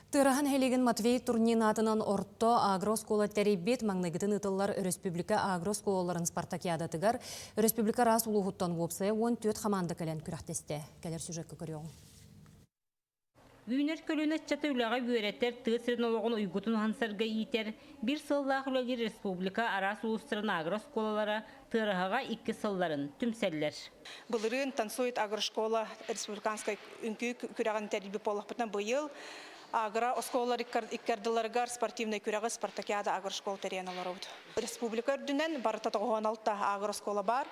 Тыараһа нэһилиэгин Матвей Турнин аатынан орто агрооскуола тэрийбит маҥнайгытын ыытыллар өрөспүүбүлүкэ агрооскуолаларын спартакиадатыгар өрөспүүбүлүкэ араас улууһуттан уопсайа 14 хамаанда кэлэн күрэхтэстэ. Кэлэр сюжекка көрүөҕүҥ. Үүнэр көлүөнэ ыччаты үлэҕэ үөрэтэр, тыа сирин олоҕун уйгутун уһансарга иитэр, биир сыллаах үлэлиир республика араас улуустарын агрооскуолалара Тыараһаҕа икки сылларын түмсэллэр. Былырыын «Танцует агрошкола» республиканскай үҥкүү күрэҕин тэрийбит буоллахпытына, быйыл агро оскуолалар икки ардыларыгар спортивнай күрэҕи спартакиада агрошкола тэрийэн олоробут. Республика үрдүнэн барыта 96 агрооскуола баар.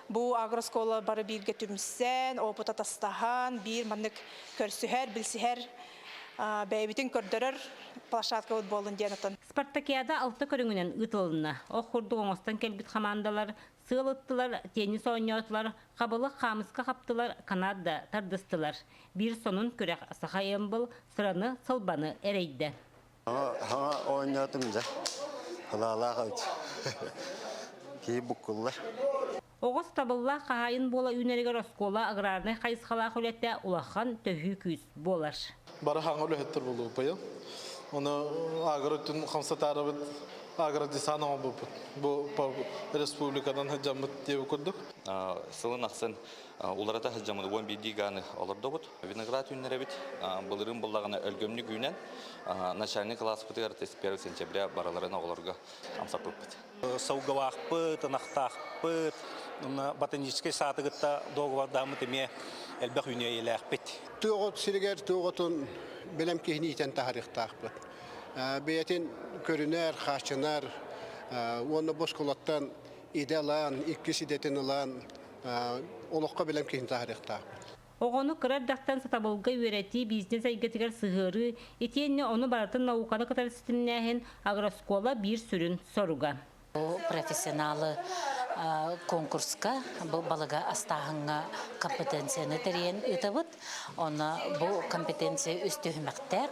Бу агрооскуола бары бииргэ түмсэн, опыт атастаһан, биир маннык көрсүһэр, билсиһэр, бэйэбитин көрдөрөр площадкабыт буоллун диэн отон. Спартакиада алта көрүҥүнэн ыытылынна. Ох курдук оҥостон кэлбит хамаандалар сыал ыттылар, теннис оонньоотулар, хабылык хаамыска хаптылар, канат да тардыстылар. Биир сонун күрэх Саха Эмбл сыраны, сылбаны эрэйдэ. Хаҥа оонньоотум дьэ. Халаалаах эбит. Киһи буккуллар. Оҕус табыллаах хаһаайын буола үүнэригэр оскуола аграрнай хайысхалаах үлэтэ улахан төһүү күүс буолар. Бары хаҥа үлэһиттэр буолуохпайым. Оны агро өттүн хамсатаарыбыт агродесант оҥорбуппут. Бу республикадан сылдьаммыт диэбит курдук. Сылын ахсын уларыта сылдьаммыт 11 гааны олордобут. Виноград үүннэрэбит. Былырыын буллаҕына өлгөмнүк үүнэн, начальный класспытыгар 31 сентября барыларын оҕолорго амсаппыппыт. Сылгылаахпыт, ынахтаахпыт, ботаническай сааты кытта договордааммыт эмиэ элбэх үүнээйилээхпит. Тыа сиригэр тыа оҕотун бэлэм киһини иитэн таһаарыахтаахпыт. Бэйэтин көрүнэр, хааччынар уонна бу оскуолаттан идэ ылан, иккис идэтин ылан олоххо бэлэм киһини таһаарыахтаахпыт. Оҕону кыра эрдэхтэн сатабылга үөрэтии, бизнес эйгэтигэр сыһыарыы, итиэннэ ону барытын науканы кытары ситимнээһин агрооскуола биир сүрүн соруга. Бу профессионалы конкурска бу балыга астааһыҥҥа компетенцияны тэрийэн ыытабыт. Онно бу компетенция үс түһүмэхтээх.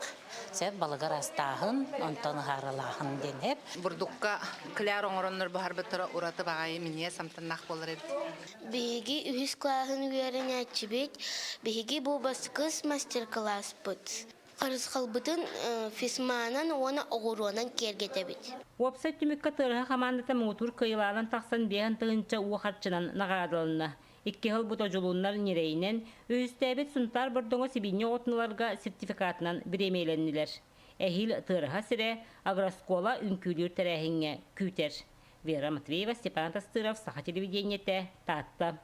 Сөп балыгар астааһын, онтон ыһаарылааһын диэн эп. Бурдукка кляр оҥороннор буһарбыттара ураты баҕайы минньигэс амтаннаах буолар эбит. Биһиги үһүс кылааһын үөрэнээччибит, биһиги бу баскыс мастер-класспыт. Харысхалбытын фисманан уонна оҕуруонан киэргэтэбит. Уопсай түмүккэ Тыараһа хамаандата муҥутуур кыайыылааҕынан тахсан 5000 уу харчынан наҕараадаланна. Икки сыл одьулууннар ньирэйинэн, үһүстээбит Сунтаар Бордоҥо сибиинньэ оҕотуналарга сертификатынан бириэмийэлэннилэр. Эһиил Тыараһа сирэ агрооскуола үҥкүүлүүр тэрээһиҥҥэ күүтэр. Вера Матвеева, Степан Тастыров, Саха телевидениетэ, Таатта.